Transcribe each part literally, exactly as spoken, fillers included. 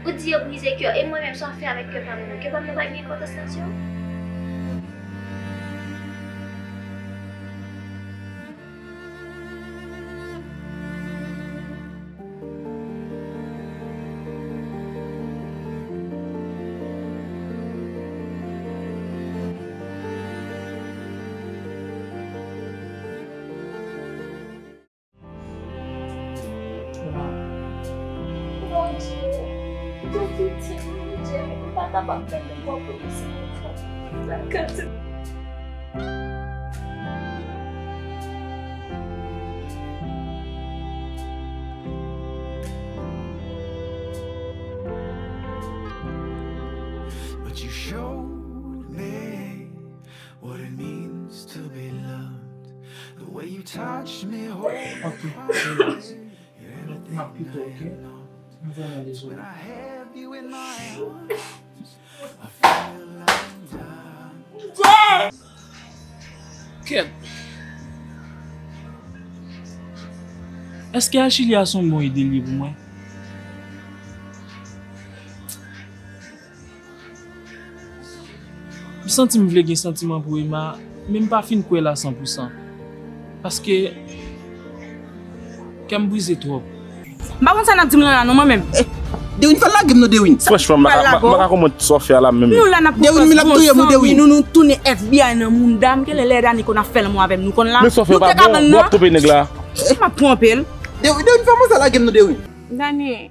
Ou di yo brize kè w, e mwen menm, sa w fè avèk kè pa m nan? Kè pa m nan pa gen enpòtans nan zye w? Bondye, depi ti Bondye, m pa kapab tande vwa polis ankò. Nan kantite. But you showed me what it means to be loved. The way you touch me, hold me close. You have everything that I long. I'm vrèman dezole. When I have you in my arms, I feel undone. Kèt. Èske al Chili a se yon bon ide l ye pou mwen? M santi m vle gen santiman pou Emma, men m pa fin kwè la san pou san. Paske kè m brize twòp. M pa konn sa n ap di m nan la non, mwen menm. Eh, Dewin, fè l lage m non, Dewin. Franchman, m pa ka konprann sa w fè a la menm. Nou la n ap pran sans pou ansanm, wi, nou, nou tounen F B I nan mounda m, genlè lè Dani konn ap fè lanmou avè m, nou konn la. Men sa w fè pa bon, w ap toupe nèg la. M ap twonpe l. Dewin, Dewin, fè mwen sa lage m non, Dewin. Dani,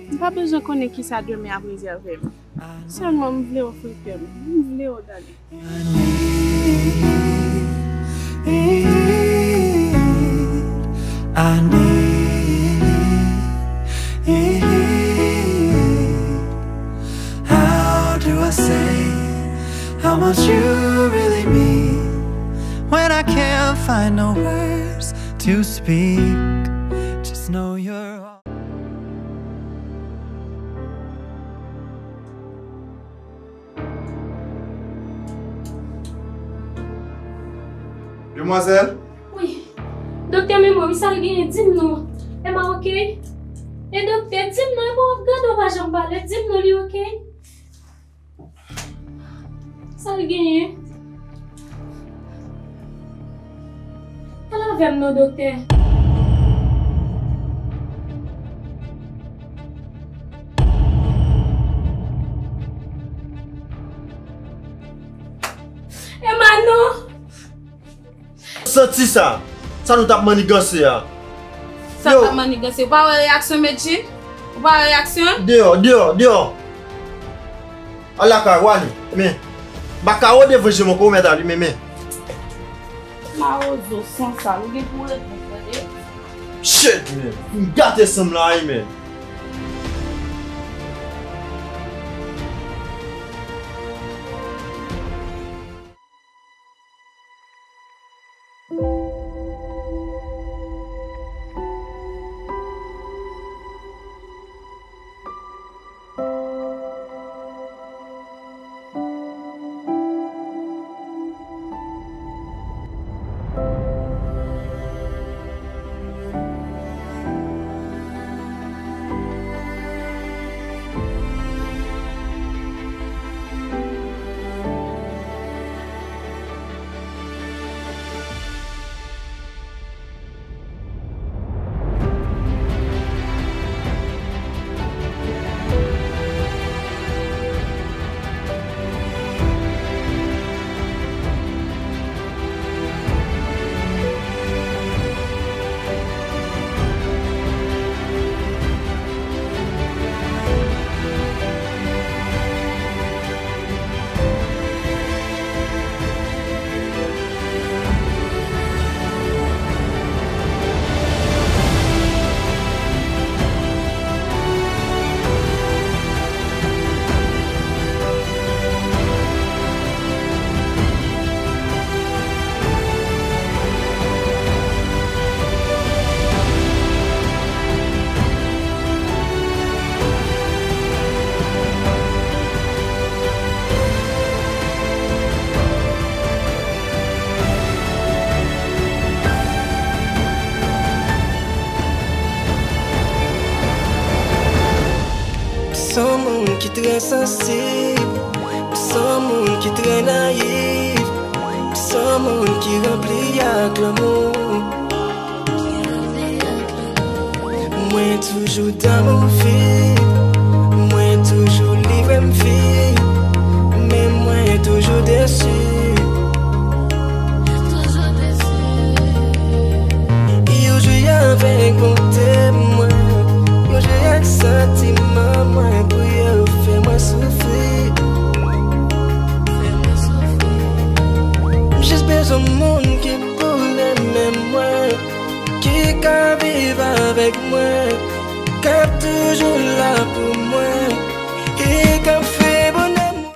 m pa bezwen konnen kisa demen ap rezève m. Sèlman m vle w frekè m. M vle w, Dani. I need, I need. How do I say how much you really mean when I can't find no words to speak? Just know you're all Demwazèl? Wi. Doktè, men mwen, wi, sa l genyen? Di m non. Emma oke? E doktè, di m non, e bon, w ap gade, w pa janm pale. Di m non, li oke? Sa l genyen? Pale avè m non, doktè. Emma non! Santi sa. Sa nou t ap maniganse a. Sa t ap maniganse. Ou pa wè reyaksyon Medjy? Ou pa wè reyaksyon? Deyò, deyò, deyò. Al lakay ou, ale. Men. Baka ou devan je m ankò, ou mèt ale, men, men. Mawozo san sal, ou gen pou w reponn, tande? Shit, men. M gate san m la, wi, men. Yon moun ki trè sansib, m se yon moun ki trè nayif, m se yon moun ki ranpli ak lanmou. Mwen toujou damou fi, mwen toujou livre m fi, men mwen toujou desi. Yo jwe avèk bonte mwen, yo jwe ak santiman mwen pou yo fè mwen soufri. M jis bezwen moun ki pou renmen mwen, ki ka viv avèk mwen, k ap toujou la pou